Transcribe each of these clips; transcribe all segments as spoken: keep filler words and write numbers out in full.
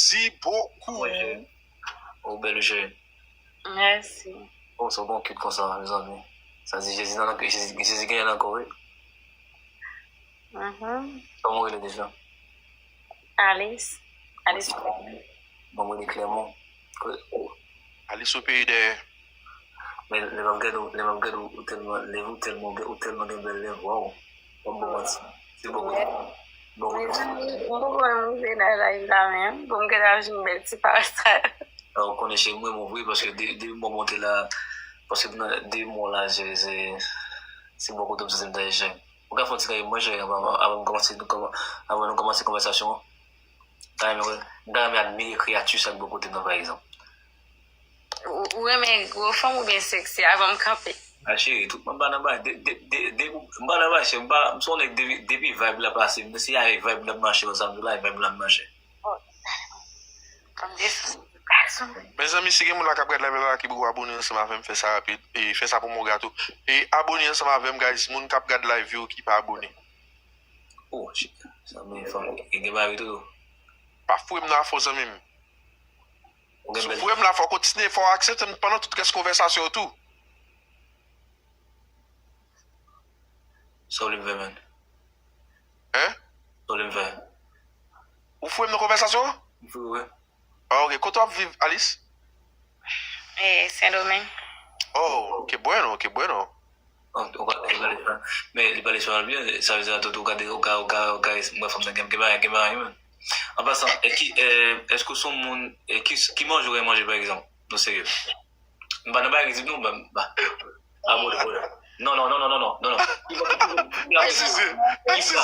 Merci beaucoup. Ou bèl, cheri. Mèsi. Oh, se yon bon kit konsa, mezanmi. Sa di Jezi nan, Jezi, Jezi genyen ankò, wi. Mhm. Kòman w rele deja? Alice. Alice. Bon, mwen, rele Clermont. Alice o peyi dèyè. Men lè m ap gade w, lè m ap gade w, ou tèlman, lèv ou tèlman, ou tèlman gen bèl lèv, waw. Bon, bon, bon, se bon kote. Bon kote. Mezanmi, m poko menm rive nan live la menm, pou m gentan ap jwenn bèl ti pawòl sa yo. Ou konnen cheri, mwen, mwen vre, paske de, de mwen monte la, paske nan de mwen la, se, se, se bon kote m santi m ta jwenn. Ou ka fè yon ti kare mwen, cheri, avan, avan, avan nou kòmanse, nou kòman-, avan nou kòmanse konvèsasyon an. M ta renmen wè, m ta renmen admire kreyati sa k bò kote m nan, pa egzanp. Ou, ou renmen gwo fanm oubyen seksi? Avan m kanpe. A cheri, tout mwen pa nan bagay, de, de, de, de, m pa nan bagay, cheri, m pa, m se yon nèg depi, depi vibe la pase, m se avèk vibe la m mache, konsa m di la, vibe la m mache. Mezanmi, si gen moun la k ap gad live la ki poko abone ansanm avè m, fè sa rapid. E fè sa pou Moga tou. E abone ansanm avè m, guys. Moun k ap gad live yo ki pa abone. Oh, shit. Sa men fanm. Gen, gen bagay tou. Pa foure m nan afè w, zanmi m. Si w foure m la, fò w kontinye, fò w aksepte m pandan tout rès konvèsasyon yo tou. Sa w vle m fè, man? Hein? Sa w vle m fè? Ou foure m nan konvèsasyon an? M foure, wi. Ah, ok. Kote w ap viv, Alice? Eh, Sendomeng. Oh, qué bueno, qué bueno. Oh, ou pa, li pale espanyòl. Men li pale espanyòl byen, sa vle di tout ou ka, ou ka, ou ka, ou ka, mwen fanm nan gen, gen bagay, gen bagay, wi, men. An pasan, e ki, eh, èske w se yon moun, e ki, ki manje w renmen manje, pa egzanp? Non, serye. M pa nan bagay rizib non, m pa. Ah, bon, bon. Non, non, non. Ki pla, ki pla,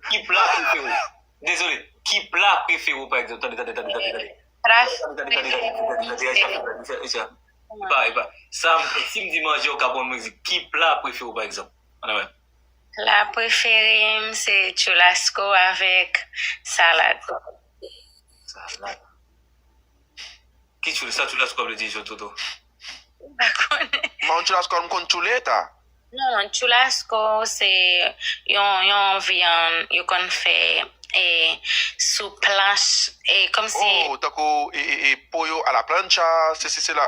ki pla, ki pla, ki pla prefere w? Ki pla prefere w? Dezole. Ki pla prefere w, pa egzanp? Tande, tande, tande, tande, tande. Pla prefere m, se... Epa, epa. Sa, si m di manje, ou ka pran mwen di, ki pla prefere w, pa egzanp? Ann wè. Pla prefere m, se churrasco avèk salad. Salad. Ki chou-, sa churrasco vle di, Toto? M pa konnen. Mwen, yon churrasco, m konn chuleta. Non, churrasco se yon, yon vyann yo konn fè, e, sou planch, e, kòmsi... Oh, tankou, e, e, e, pollo a la plancha, sesi, sela.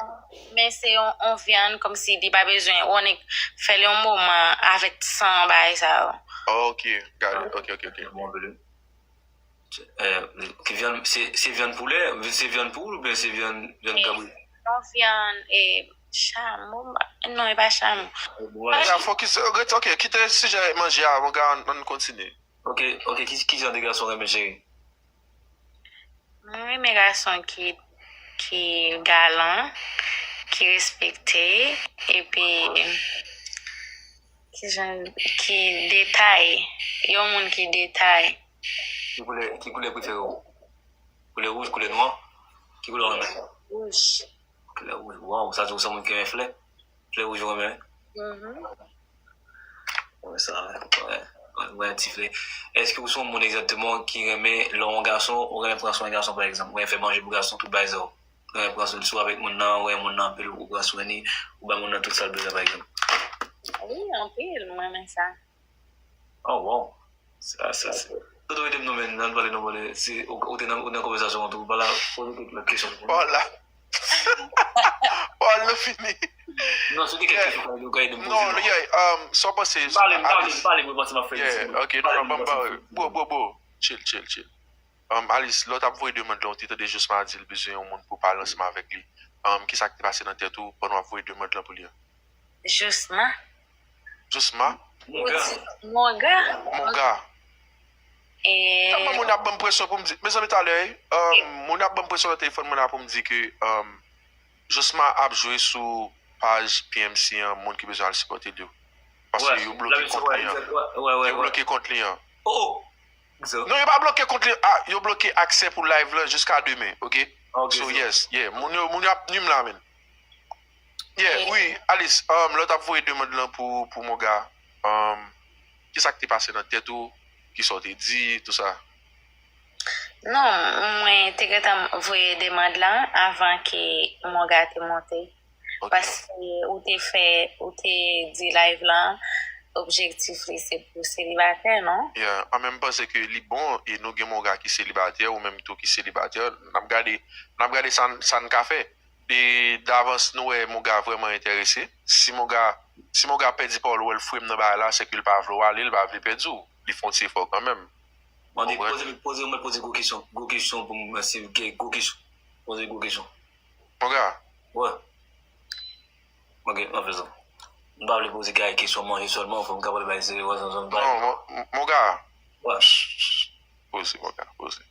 Men se yon, yon vyann kòmsi li pa bezwen, ou annik fè l yon moman avèk san bagay sa yo. Ok, got it. Ok, ok, ok. Eh, ki vyann, se, se vyann poulè, se vyann poul oubyen se vyann, vyann kabrit? Non, vyann, eh, chamo, non, e pa chamo. Sa fokis, rete, ok, kite sijè manje a, mon gars, ann, ann kontinye. Ok, ok, ki, ki jan de gason w renmen, cheri? Mwen renmen gason ki, ki galan, ki respekte, epi ki jan, ki detaye. Yon moun ki detaye. Ki koulè, ki koulè prefere w? Koulè wouj, koulè nwa? Ki koulè w renmen? Wouj. Koulè wouj. Waw, sa di w se yon moun ki renmen flè. Flè wouj ou renmen? Mhm. Wè, sa, wè. Wè, wè, ti flè. Èske w se yon moun egzakteman ki renmen lè yon gason, ou renmen pran swen gason, pa egzanp, ou renmen fè manje pou gason, tout bagay sa yo? Ou renmen pran swen, si w avèk moun nan, ou renmen moun nan anpil, ou pran swen li, ou bay moun nan tout sa l bezwen, pa egzanp? Wi, anpil, mwen renmen sa. Oh, wow. Sa, sa, sa. Toto, ede m non, men, nan pale non, pale. Si ou, ou te nan, ou nan konvèsasyon an tou, pa la, poze kèk lòt kesyon. Paul la. Paul la fini. Non, si ou te kèk kesyon, ou ka ede m poze non. Yeah, um, sa w panse, Alice? Pale, pale, pale, mwen panse m ap fè. Yeah, ok, non, non, ban m pale. Bro, bro, bro. Chill, chill, chill. Um, Alice, lè w t ap voye demann lan, ou te tande Josma di l bezwen yon moun pou pale ansanm avèk li. Um, kisa k te pase nan tèt ou pandan w ap voye demann lan pou li an? Josma. Josma? Monga. Monga. Monga. E... Tèlman moun ap ban m presyon pou m di, mezanmi, talè, um, moun ap ban m presyon nan telefòn mwen la pou m di ke, um, Josma ap jwe sou paj P M C an, moun ki bezwen al sipòte l yo. Paske yo bloke kont li an. Yo bloke kont li an. Oh! Non, yo pa bloke kont li. Ah, yo bloke aksè pou live lan jiska demen, ok? So, yes, yeah. Moun yo, moun yo ap nwi m la, men. Yeah, wi, Alice, um, lè w t ap voye demann lan pou, pou Monga, um, kisa k te pase nan tèt ou? Kisa w te di, tou sa? Non, mwen te gentan voye demann lan avan ke Monga te monte. Ok. Paske ou te fè, ou te di live lan, objektif li se pou selibatè, non? Yeah, an menm panse ke li bon e nou gen monga ki selibatè ou menm tou ki selibatè, n ap gade, n ap gade sa n, sa n ka fè. E davans nou wè monga vrèman enterese. Si monga, si monga pèdi pawòl ou wè l fre m nan bagay la, se ke l pa vle w ale, l pa vle pèdi w. Li fè yon ti efò kanmenm. Mande, poze, poze, mwen poze gwo kesyon, gwo kesyon pou mwen, se gwo kesyon. Poze gwo kesyon. Monga. Wè. Ok, ann fè sa. M pa vle poze kay kesyon manje sèlman, fò m ka pale bagay serye, wè, zanzan, m pa. Non, mon, monga. Wè. Poze, monga, poze.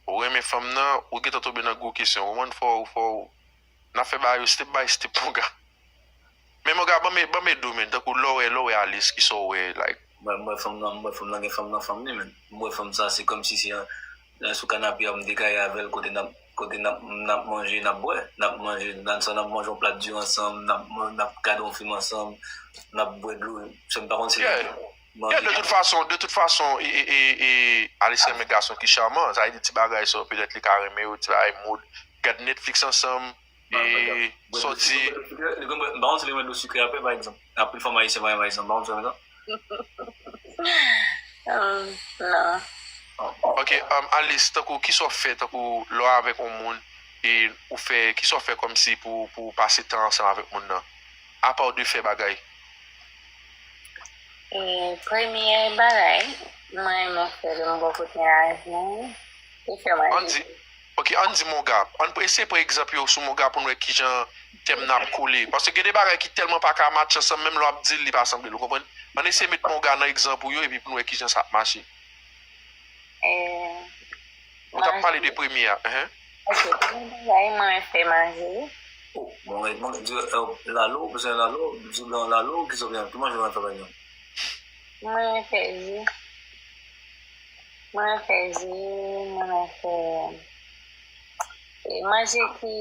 Ou renmen fanm nan, ou gentan tonbe nan gwo kesyon. Ou konprann, fò, fò, n ap fè bagay yo step by step, monga. Men monga, ban m, ban m ede w, men, tankou lè w wè, lè w wè Alice, kisa w wè, like. Mwen, mwen, fanm nan, mwen, fanm nan gen fanm nan fanm li, men. Mwen, fanm sa, se kòmsi se an, an sou kanape a, m te gaye avè l, kote n ap, kote n ap, n ap manje, n ap bwè, n ap manje, n ap, sa n ap manje yon plat diri ansanm, n ap, n ap gade yon fim ansanm, n ap bwè dlo, se m pa konn si Yeah. Yeah, de tout fason, de tout fason, e, e, e, e, Alice renmen gason ki chaman, sa vle di ti bagay sa, petèt li ka renmen yo, ti bagay mood, gad Netflix ansanm, e, sòti. Li konn bwè, m pa konn si li renmen dlo sikre apre, pa egzanp. Anpil fanm ayisyen pa renmen ayisyen, m pa konn si w renmen sa. Um, non. Ok, um, Alice, tankou, kisa w fè, tankou, lè w avèk yon moun, e ou fè, kisa w fè kòmsi pou, pou w pase tan ansanm avèk moun nan? Apa w de fè bagay? E, premye bagay, mwen renmen fè lè m bò kote lajan, e fè manje. Ann di, ok, ann di monga. Ann pre-, eseye pran egzanp yo sou monga pou n wè kijan tèm nan ap kole. Paske gen de bagay ki tèlman pa ka match ansanm, menm lè w ap di l, li pa sanble l, ou konprann? Ann eseye met monga nan egzanp ou yo, epi pou n wè kijan sa ap mache. E, Ou t ap pale de premye a, enhen. Ok, premye bagay, mwen renmen fè manje. Oh, bon, mwen, mwen, di, eh, lalo, bezwen lalo, di blan lalo, ki sa w gen, ki manje w renmen fè pa egzanp? Mwen renmen fè ji. Mwen renmen fè ji, mwen renmen fè, e, manje ki,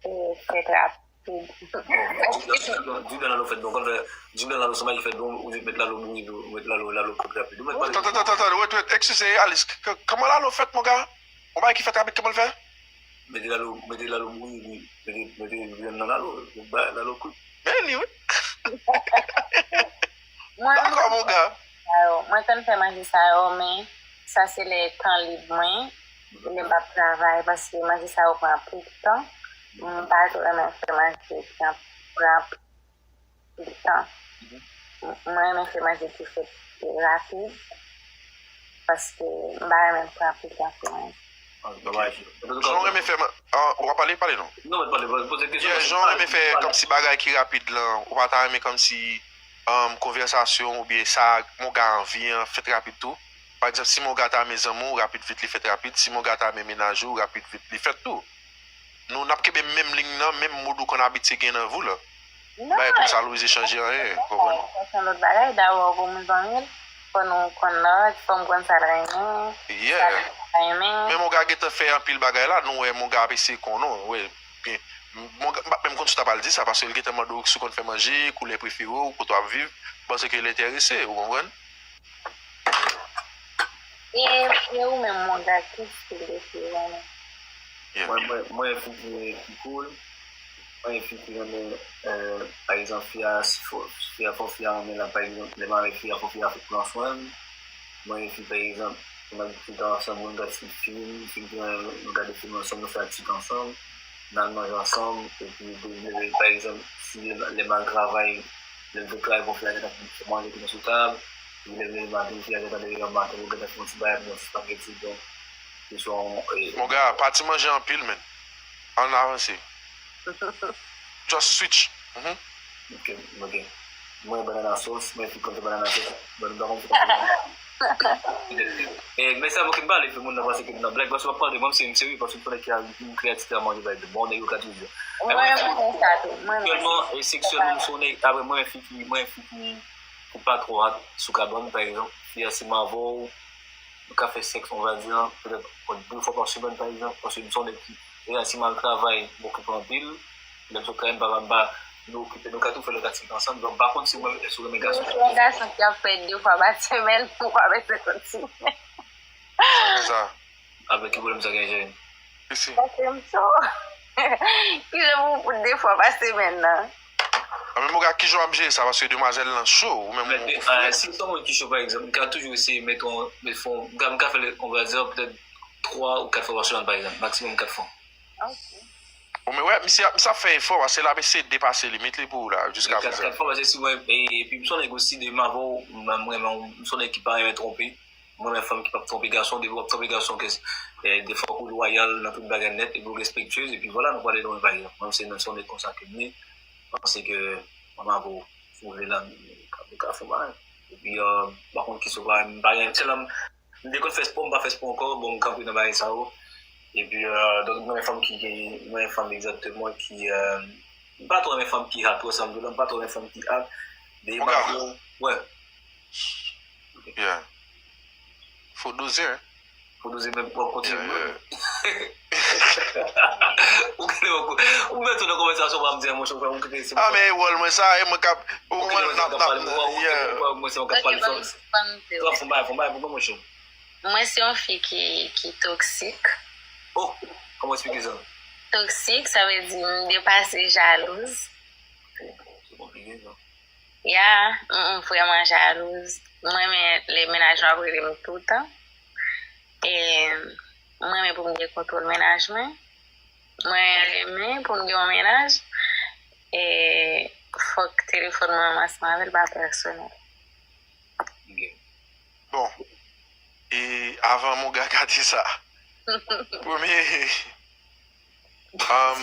e, fèt rapid. Di blan lalo fèt bon, konn fè, di blan lalo se yon bagay ki fèt bon, ou di met lalo bouyi, ou met lalo, lalo kout rapid. Ou met Tann, tann, tann, tann, tann, wait, wait, eskize, Alice, k-, k-, kòman lalo fèt, monga? Yon bagay ki fèt rapid, kòman l fè? Mete lalo, mete lalo bouyi, epi mete, mete vyann nan lalo, epi bay lalo kout. Men li, wi. Mwen, Dakò, monga. Sa yo. Mwen konn fè manje sa yo, men sa se lè tan lib mwen, lè m p ap travay, paske manje sa yo pran anpil tan. M pa twò renmen fè manje ki an-, pran anpil tan. M-, mwen renmen fè manje ki fèt rapid, paske m pa renmen pran anpil tan fè manje. Jan w renmen fè ma-, ah, w ap pale, pale non. Non, mwen pale, poze kesyon. Yeah, jan w renmen fè kòmsi bagay ki rapid lan, ou pa ta renmen kòmsi, um, konvèsasyon oubyen sa monga anvi an fèt rapid tou? Pa egzanp, si monga ta renmen zanmi w, rapid vit li fèt rapid. Si monga ta renmen mennaj ou, rapid vit li fèt tou. Nou, n ap kenbe menm liy nan, menm mood ou konn abitye gen nan vi w la. Non, bagay konsa Louise chanje anyen, ou konprann? Sa se yon lòt bagay, dabò pou moun zanmi l, fò nou konn lòt, fò m konn sa l renmen, sa l pa renmen. Men monga gentan fè anpil bagay la, nou wè monga ap eseye konnen w, wè, byen. Monga, m pa menm konn si w ta pral di sa, paske l gentan mande w si w konn fè manje, koulè prefere w, kote w ap viv, m panse ke l enterese, ou konprann? E, e ou menm, monga, ki stil de fi w renmen? Yeah. Mwen, mwen, mwen, fi ki, ki cool. Mwen, fi ki renmen, euh, pa egzanp, fi a, fò, fi a, fò fi a renmen l, pa egzanp, lè m avèk fi a, fò fi a pran swen m. Mwen, fi, pa egzanp, lè m ap disite ansanm, nou gad ti fim, fi ki renmen nou gade fim ansanm, nou fè aktivite ansanm, n al manje ansanm, epi, de, de, pa egzanp, si lè, lè m al travay, lè m fin travay, bon, fi a gentan fè manje ki sou tab, epi lè m leve maten, fi a gentan leve nan maten, nou gentan fè yon ti bagay, yon ti spageti, donk, Kesyon, e, monga, pati manje anpil, men. Ann avanse. Just switch. Mhm. Ok, ok. Mwen, banana sauce, mwen, fi konn fè banana sauce. Mwen, m pa konn fè. E, men sa, mwen, ki m pale, fè moun nan panse ke m nan blag, paske m ap pale, mwen, se m serye, paske m konnen ki a yon kreyativite a manje, bay de bon nèg yo ka toujou. Mwen, mwen, sa tou. Mwen, seksyèlman, e, seksyèlman, m se yon nèg, apre, mwen, fi ki, mwen, fi ki, ki pa twò ak sou kabann, pa egzanp, fi a, si m avè w, nou ka fè sèks, on va dire, petèt, de fwa pa semèn, pa egzanp, paske m se yon nèg ki, deja, si m al travay, m okipe anpil, lè m sot travay, m pa, m pa, nou okipe, nou ka tou fè lòt aktivite ansanm, donk, m pa konn si mwen, èske w renmen gason. Yon gason ki ap fè de fwa pa semèn, ou pa fè senkant semèn. Sa fè sa. Avèk ki pwoblèm sa gen, Jerry? Isi. Paske m cho. Kijan pou, pou de fwa pa semèn nan? An menm, Monga, kijan w ap jere sa? Paske demwazèl lan cho, ou menm ou frèt. Si se yon moun ki cho, pa egzanp, m ka toujou eseye met yon, met fon, m ka, m ka fè l, on va dire, petèt twa ou kat fwa pa semèn, pa egzanp, maksimòm kat fwa. Ou men wè, misye ap, misye ap fè efò, paske l ap eseye depase limit li pou ou la, jiska prezan. Kat fwa, paske si mwen, epi m se yon nèg osi, demen avè w, mwen menm, m se yon nèg ki pa renmen twonpe. Mwen renmen fanm ki p ap twonpe gason, depi w ap twonpe gason, ke, eh, de fwa ou lwayal nan tout bagay nèt, epi ou respektyez, epi vwala, nou prale lwen, pa egzanp. Mwen se nan se yon nèg konsa ke m ye, m panse ke mwen avè w, si w vle la, nou ka, nou ka fè bagay. Epi, eh, pa kont ki sou bagay, m pa gen, se lè m, m te konn fè spò, m pa fè spò ankò, bon, m kanpe nan bagay sa yo. Epi, eh, donk, mwen renmen fanm ki, ki, mwen renmen fanm egzakteman ki, eh, m pa twò renmen fanm ki hot, wè sa m di w la, m pa twò renmen fanm ki hot. Demen avè w, wè. Yeah. Fo doze, hein? Fo doze, men w ap kontinye. Ou kite w ap ou mete nan konvèsasyon pa m di an, monchè, ou kite se. Ah, men e wòl mwen sa, e mwen k ap. Ou konprann, n ap, n ap, yeah. Mwen se yon k ap pale fò. Fon bay, fon bay pou mwen, monchè. Mwen se yon fi ki, ki toksik. Oh, kòman eksplike sa? Toksik, sa vle di m depase jalouz. Se konplike, sa. Ya, m, m vrèman jalouz. M renmen lè mennaj mwen ap rele m toutan. E m renmen pou m gen kontwòl mennaj mwen. Mwen renmen pou m gen yon mennaj. E fòk telefòn mwen ansanm avè l pa pèsonèl. Bon. E avan Monga gade sa. Premye. M pa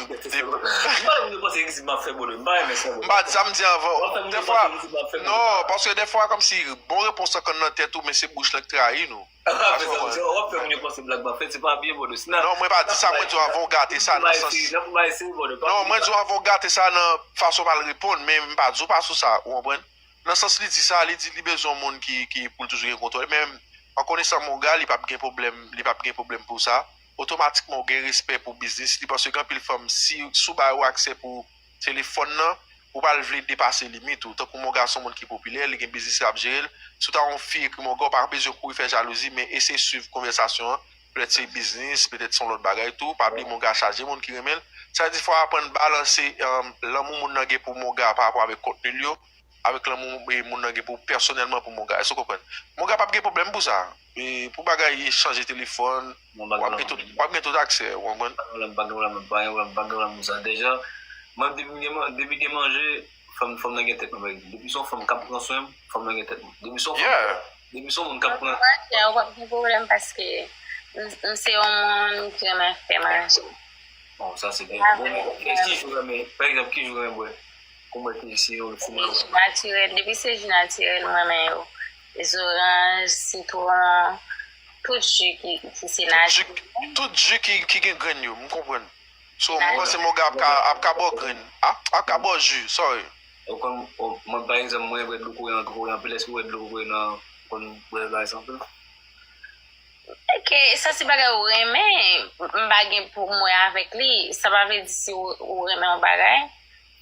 di sa m di avan. Dèfwa, non, paske dèfwa kòmsi bon repons lan konn nan tèt ou, men se bouch lan k trayi nou. Non, mwen pa di sa, mwen di w avan w gate sa nan sans. Non, mwen di w avan w gate sa nan fason w pral reponn, men m pa di w pa sou sa, ou konprann? Nan sans li di sa, li di li bezwen yon moun ki, ki pou l toujou gen kontwòl. Men an konesan Monga, li p ap gen pwoblèm, li p ap gen pwoblèm pou sa. Otomatikman, ou gen respè pou biznis li, paske gen anpil fanm, si, si w ba yo aksè pou telefòn nan, ou pral vle depase limit ou. Tankou Monga se yon moun ki popilè, li gen biznis l ap jere l. Si w ta yon fi ekri Monga, ou pa bezwen kouri fè jalouzi, men eseye swiv konvèsasyon an. Petèt se biznis, petèt se yon lòt bagay tou. Pa bliye Monga chaje moun ki renmen l. Sa vle di fò w aprann balanse, um, lanmou moun nan gen pou Monga pa rapò avèk kontni l yo. Avèk lanmou moun nan gen pou pèsonèlman pou Monga. Èske w konprann? Monga p ap gen pwoblèm pou sa. E pou bagay echanj telefòn, w ap gen tout, w ap gen tout aksè, ou konprann? M pa gen pwoblèm, m pa gen pwoblèm, m pa gen pwoblèm pou sa. Deja, mwen depi m gen, depi gen manje, fanm, fanm nan gen tèt mwen, pa egzanp. Depi se yon fanm k ap pran swen m, fanm nan gen tèt mwen. Depi se yon fanm, depi se yon moun k ap pran. Manje a, w p ap gen pwoblèm paske m, m se yon moun ki renmen fè manje. Bon, sa se byen. Bon, men, ki jou w renmen, pa egzanp, ki jou w renmen bwè? Kòman ki se yon fwi manje? Ji natirèl. Depi se ji natirèl, mwen renmen yo. Zoranj, sitwon, tout ji ki, ki se natirèl. Tout ji ki, ki gen grenn yo, m konprann. So, mwen panse Monga ap ka, ap ka ba w grenn. Ap, ap ka ba w ji, sorry. Ou konn, mwen, pa egzanp, mwen bwè dlo kokoye, kokoye anpil, èske w bwè dlo kokoye nan, ou konn bwè bagay sa anpil? Ok, sa se bagay ou renmen, m pa gen pou m wè avèk li. Sa pa vle di si ou, ou renmen yon bagay,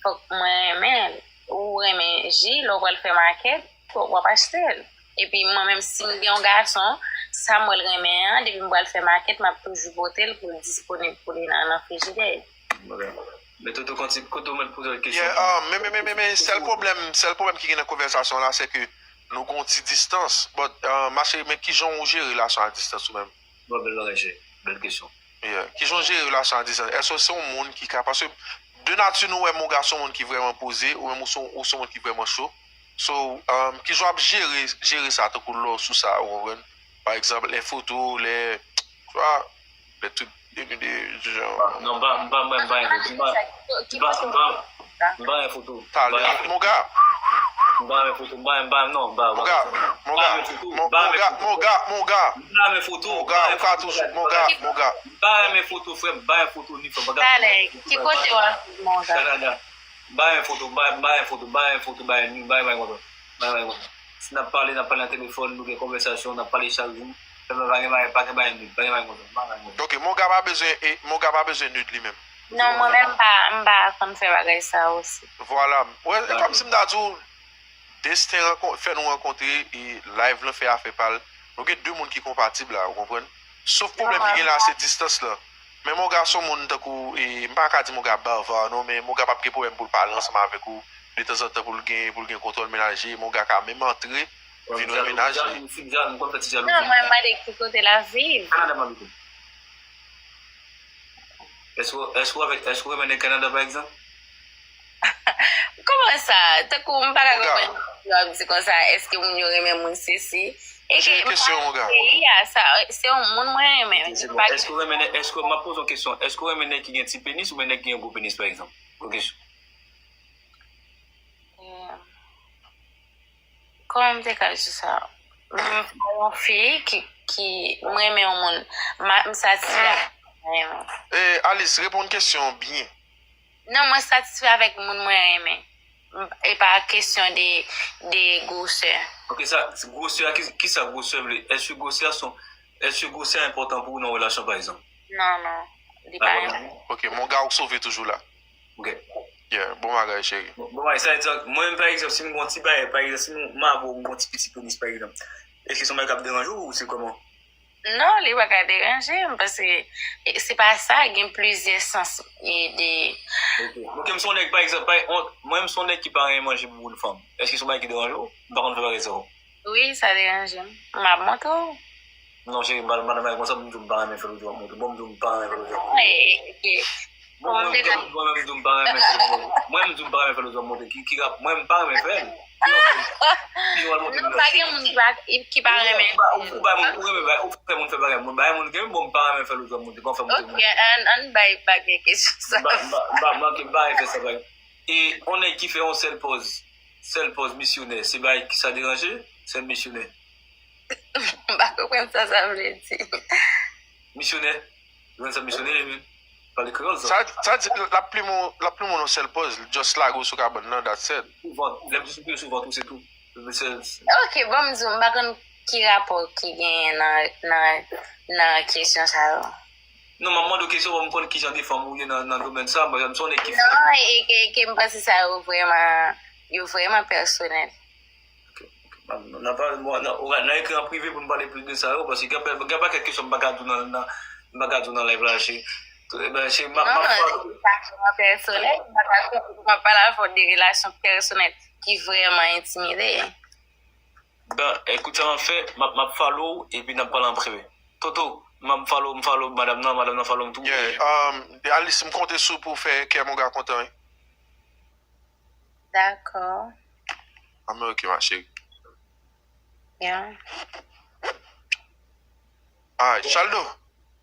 fòk mwen renmen l. Ou renmen ji, lè w pral fè makèt, w ap achte l. Epi mwen menm, si m gen yon gason, sa mwen l renmen an, depi m pral fè makèt, m ap toujou pote l pou l disponib pou li nan, nan frijidè. Men Toto, kote w mèt poze l kesyon. Yeah, um, men, men, men, men, men, sèl pwoblèm, sèl pwoblèm ki gen nan konvèsasyon la, se ke nou gen yon ti distans. But, uh, ma chérie, men kijan w jere relasyon a distans ou menm? Bon, bèl bagay, cheri. Bèl kesyon. Yeah. Kijan w jere relasyon a distans? Èske w se yon moun ki ka, paske de nati nou wè Monga se yon moun ki vrèman poze, ou menm ou se, ou se yon moun ki vrèman cho. So, um, kijan w ap jere, jere sa, tankou lè w sou sa, ou konprann? Pa egzanp, lè foto, lè, tu vois, lè tout, de, de, de, de, jan. Non, m pa, m pa, m pa, m pa, m pa, m pa, m pa, m pa, m pa, m pa, m pa, Talè. Monga. M pa renmen foto. M pa, m pa, non, m pa, Monga, Monga, Monga, Monga, Monga. M pa renmen foto. Monga, ou ka toujou, Monga, Monga. M pa renmen foto, frè m. M pa renmen foto ni frè m. Talè, ki kote w ap viv, Monga? Kanada. M pa renmen foto, m pa, m pa renmen foto, m pa renmen foto, m pa renmen, m pa renmen kontan. M pa renmen kontan. Si n ap pale, n ap pale nan telefòn, nou gen konvèsasyon, n ap pale chak jou. Frè m, pa gen bagay, pa gen bagay nèg, pa gen bagay konsa, pa gen bagay konsa. Ok, Monga pa bezwen, e, Monga pa bezwen nude li menm. Non, mwen menm m pa, m pa konn fè bagay sa osi. Vwala. Wè, e kòmsi m ta di w, desten rankon-, fè nou rankontre, e live lan fè afè pa l. Nou gen de moun ki konpatib la, ou konprann? Sof pwoblèm ki gen la, se distans lan. Men Monga se yon moun tankou, e, m pa ka di Monga bava, non, men Monga p ap gen pwoblèm pou l pale ansanm avèk ou. detanzantan pou l gen, pou l gen kontwòl menaje, monga ka menm antre, vin wè menaj li. Ti djal, m konn fè ti djal. Non, mwen mande ki kote l ap viv. Kanada m abite. Èske èske w avèk èske w renmen nèg Kanada pa egzanp? Kòman sa? Tankou m pa ka konprann. Yo ap di konsa, èske moun yo renmen moun sesi? E ke Kesyon, monga. Peyi a, sa, se yon moun mwen renmen. Èske w renmen nèg èske m ap poze yon kesyon, èske w renmen nèg ki gen ti penis oubyen nèg ki gen gwo penis pa egzanp? Gwo kesyon. Kòman m te ka di sa? M pa yon fi ki ki m renmen yon moun, m satisfè ak mwen renmen. E Alice, reponn kesyon an byen. Non, mwen satisfè avèk moun mwen renmen. E pa kesyon de de gwosè. Ok, sa gwosè a, kisa gwosè vle? Èske gwosè a son èske gwosè a enpòtan pou ou nan relasyon pa egzanp? Non, non. Li pa enpòtan. Ok, monga ou sove toujou la. Ok. Yeah, bon bagay cheri. Bon bagay, sa vle di mwen menm pa egzanp si m gon ti bagay, pa egzanp si m avè w m gon ti piti penis pa egzanp, èske se yon bagay k ap deranje w ou se kòman? Non, li pa ka deranje m paske se pa sa, gen plizyè sans de. Ok, m se yon nèg pa egzanp, mwen m se yon nèg ki pa renmen manje bouboun fanm, èske se yon bagay ki deranje w? M pa konn fè bagay sa. Wi, sa deranje m. M ap montre w. Non cheri, madanm la konsa pou m di w m pa renmen fè l ou di w ap montre. Bon, m di w m pa renmen fè l ou di w ap montre. Mwen, ok. Bon, mwen menm m di w m pa renmen fè l ou di w ap montre. Mwen m di w m pa renmen fè l ou di w ap montre. Ki ki rap, mwen m pa renmen fè l. Ki w ap montre? Non, pa gen moun ki pa ki pa renmen. Ou bay moun, ou renmen bay, ou fè moun fè bagay. Mwen bay moun gen bon m pa renmen fè l ou di w ap montre. Kon fè montre. Ok, ann ann bay bagay kesyon sa. M pa m pa m pa m pa renmen fè sa bagay. E yon nèg ki fè yon sèl pòz, sèl pòz misyonè, se bagay ki sa deranje? Sèl misyonè. M pa konprann sa sa vle di. Misyonè? Ou konn sa misyonè ye menm? Pale kreyòl sa. Sa sa di l ap plimon l ap plimon nan sèl pòz, just lage w sou kabann nan, that's it. Sou vant, lè m di sou pye sou vant ou se tou. Se Ok, bon m di w, m pa konn ki rapò ki genyen nan nan nan kesyon sa yo. Non, m ap mande w kesyon pou m konn kijan de fanm ou ye nan nan domèn sa, mwen m se yon nèg ki. Non, e ke ke m panse sa yo vrèman yo vrèman pèsonèl. Nan pa nan ekri an prive pou n pale plis de sa yo paske gen gen pakèt kesyon m pa ka di w nan nan m pa ka di w nan live la che. Ebyen che m ap m ap pèsonèl, m pa ka m ap pale avè w de relasyon pèsonèl ki vrèman entimide. Ben, ekout sa m ap fè, m ap m ap follow w epi n ap pale an prive. Toto, m ap follow m follow madanm nan, madanm nan follow m tou. Yeah, um, Alice, m konte sou pou fè kè monga kontan wi. Dakò. Anben ok ma cheri. Yeah. Alright, Chaldo.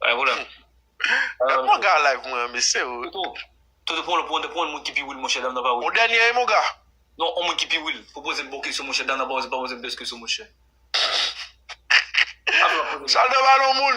Ay, vwala. Gad monga live mwen an mesye o. Toto, Toto, pran pran pran moun ki pi wil monchè, dam nan pa wil. Ou dènye wi monga. Non, on moun ki pi wil. Pou poze m bon kesyon monchè, dam nan pa poze pa poze m bèl kesyon monchè. Chaldo pa yon moun.